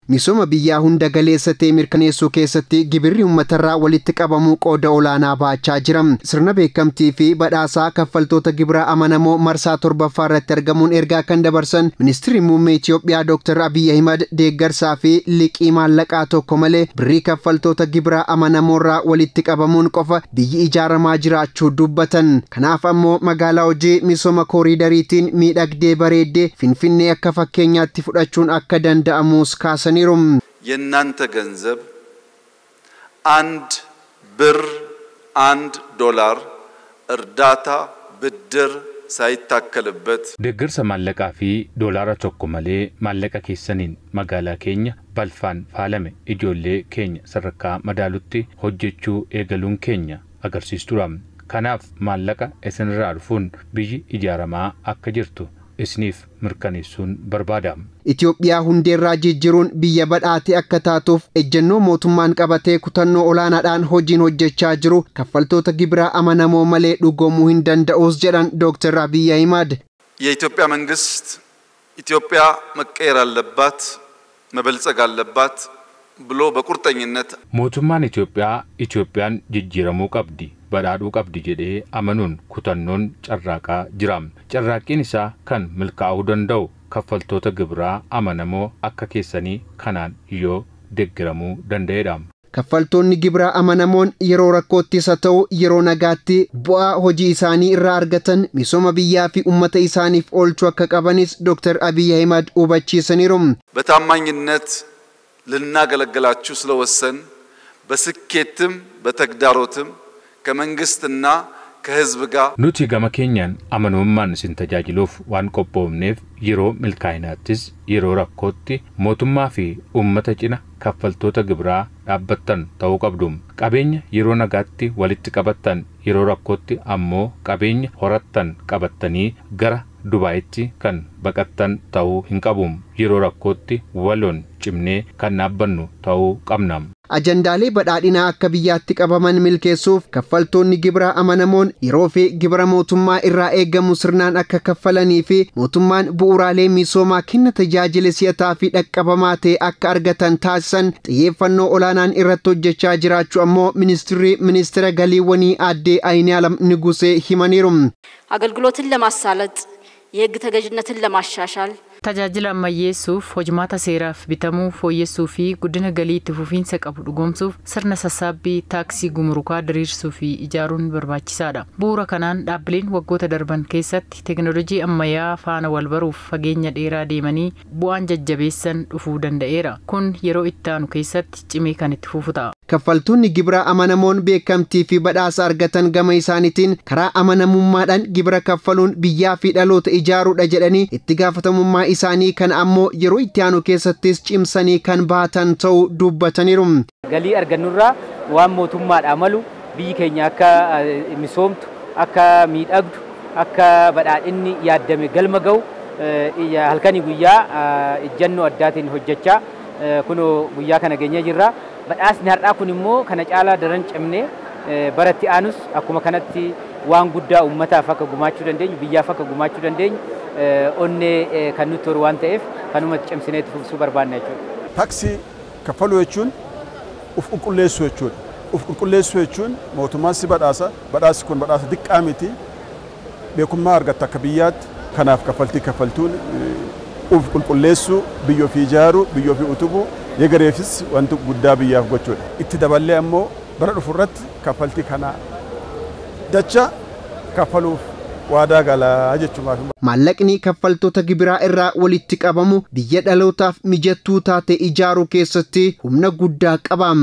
Misooma biyyaa hunda galeessa ta'e mirkaneessuu keessatti gibirri uummatarraa walitti qabamu qooda olaanaa baachaa jira. Sirna beekamtii fi badhaasaa kaffaltoota gibiraa amanamoo marsaa torbaffaa irratti argamuun ergaa kan dabarsan Ministeerri Muummee Itiyoophiyaa Dr. Abiyyi Ahimad deeggarsaa fi liqii maallaqaa tokko malee birrii kaffaltoota gibiraa amanamoorraa walitti qabamuun qofa biyyi ijaaramaa jiraachuu dubbatan. Kanaaf ammoo magaalaa hojii misooma kooriidariitiin miidhagdee bareeddee Finfinnee akka fakkeenyaatti fudhachuun akka danda'amus kaasan. የእናንተ ገንዘብ አንድ ብር አንድ ዶላር እርዳታ ብድር ሳይታከልበት Deeggarsa maallaqaa fi doolaara tokko malee maallaqa keessaniin magaalaa keenya balfaan faalame ijoollee keenya sadarkaa madaalutti hojjechuu eegaluun keenya agarsiistuudha. Kanaaf maallaqa isinirraa dhufuun biyyi ijaaramaa akka jirtu isiniif mirkaneessuun barbaada. Itoophiyaa hundeerraa jijjiiruun biyya badhaate akka taatuuf ejjennoo mootummaan qabatee kutannoo olaanaadhaan hojiin hojjechaa jiru kaffaltoota gibiraa amanamoo malee dhugoomuu hin danda'us jedhan Dr. Abiyyi Ahimad. የኢትዮጵያ መንግስት ኢትዮጵያ መቀየር አለባት መበልጸግ አለባት ብሎ በቁርጠኝነት Mootummaan Itoophiyaa Itoophiyaan jijjiiramuu qabdi, badhaadhuu qabdi jedhee amanuun kutannoon carraaqaa jira. Carraaqqiin isaa kan milkaa'uu danda'u kaffaltoota gibiraa amanamoo akka keessanii kanaan yoo deeggaramuu danda'edha. Kaffaltoonni gibiraa amanamoon yeroo rakkoottis haa ta'u yeroo nagaatti bu'aa hojii isaanii irraa argatan misooma biyyaa fi uummata isaaniif oolchuu akka qabanis Dr. Abiyyi Ahimad hubachiisaniiru. በታማኝነት ልናገለግላችሁ ስለወሰን በስኬትም በተግዳሮትም ከመንግስትና ከህዝብ ጋር Nuti gama keenyaan amanamummaan isin tajaajiluuf waan qophoofneef yeroo milkaa'inaattis yeroo rakkootti mootummaa fi uummata cina kaffaltoota gibiraa dhaabbattan ta'uu qabdu. Qabeenya yeroo nagaatti walitti qabattan yeroo rakkootti ammoo qabeenya horattan qabattanii gara Dubaayitti kan baqattan ta'uu hin qabu. Yeroo rakkootti waloon cimnee kan dhaabbannu ta'uu qabna. Ajandaalee badhaadhinaa akka biyyaatti qabaman milkeessuuf kaffaltoonni gibiraa amanamoon yeroo fi gibira mootummaa irraa eegamu sirnaan akka kaffalanii fi mootummaan bu'uuraalee misoomaa kenna tajaajila si'ataa fi dhaqqabamaa ta'e akka argatan taasisan xiyyeeffannoo olaanaan irratti hojjechaa jiraachuu ammoo ministeerri ministeera galiiwwanii aadde Ayinaalam Nigusee himaniiru. አገልግሎትን ለማሳለጥ የህግ ተገዥነትን ለማሻሻል Tajaajila ammayyeessuuf hojmaata seeraaf bitamuu fooyyessuu fi guddina galii itti fufiinsa qabu dhugoomsuuf sirna sassaabbii taaksii gumurukaa diriirsuu fi ijaaruun barbaachisaadha. Bu'uura kanaan dhaabbileen waggoota darban keessatti teekinooloojii ammayyaa faana wal baruuf fageenya dheeraa deemanii bu'aan jajjabeessan dhufuu danda'eera. Kun yeroo itti aanu keessatti cimee kan itti fufu ta'a. Kaffaltoonni gibiraa amanamoon beekamtii fi badhaasa argatan gama isaaniitiin karaa amanamummaadhaan gibira kaffaluun biyyaa fi dhaloota ijaaruudha jedhanii itti gaafatamummaa isaanii kan ammoo yeroo itti aanu keessattis cimsanii kan baatan ta'uu dubbataniiru. Galii argannurraa waan mootummaadhaa malu biyyi keenya akka misoomtu, akka miidhagdu, akka badhaadhinni yaaddame galma ga'u halkanii guyyaa ejjennoo addaatiin hojjechaa kunoo guyyaa kana geenyee jirra. Badhaasni har'aa kun immoo kana caalaa daran cimnee baratti aanus akkuma kanatti waan guddaa uummataaf akka gumaachuu dandeenyu, biyyaaf akka gumaachuu dandeenyu onnee kan nutti horu waan ta'eef kanuma cimsinee itti fufsuu barbaanna jechuudha. Taaksii kaffaluu jechuun uf qulqulleessuu jechuudha. Uf qulqulleessuu jechuun mootummaan si badhaasa. Badhaasi kun badhaasa xiqqaa miti. Beekummaa argatta akka biyyaatti. Kanaaf kaffaltii kaffaltuun uf qulqulleessuu, biyya ofii ijaaruu, biyya ofii utubuu, egereefis wanti guddaa biyyaaf gochuudha. Itti daballee ammoo bara dhufu irratti kaffaltii kana dacha kaffaluuf waadaa galaa jechuudha. Maallaqni kaffaltoota gibiraa irraa walitti qabamu biyya dhalootaaf mijattuu taate ijaaruu keessatti humna guddaa qaba.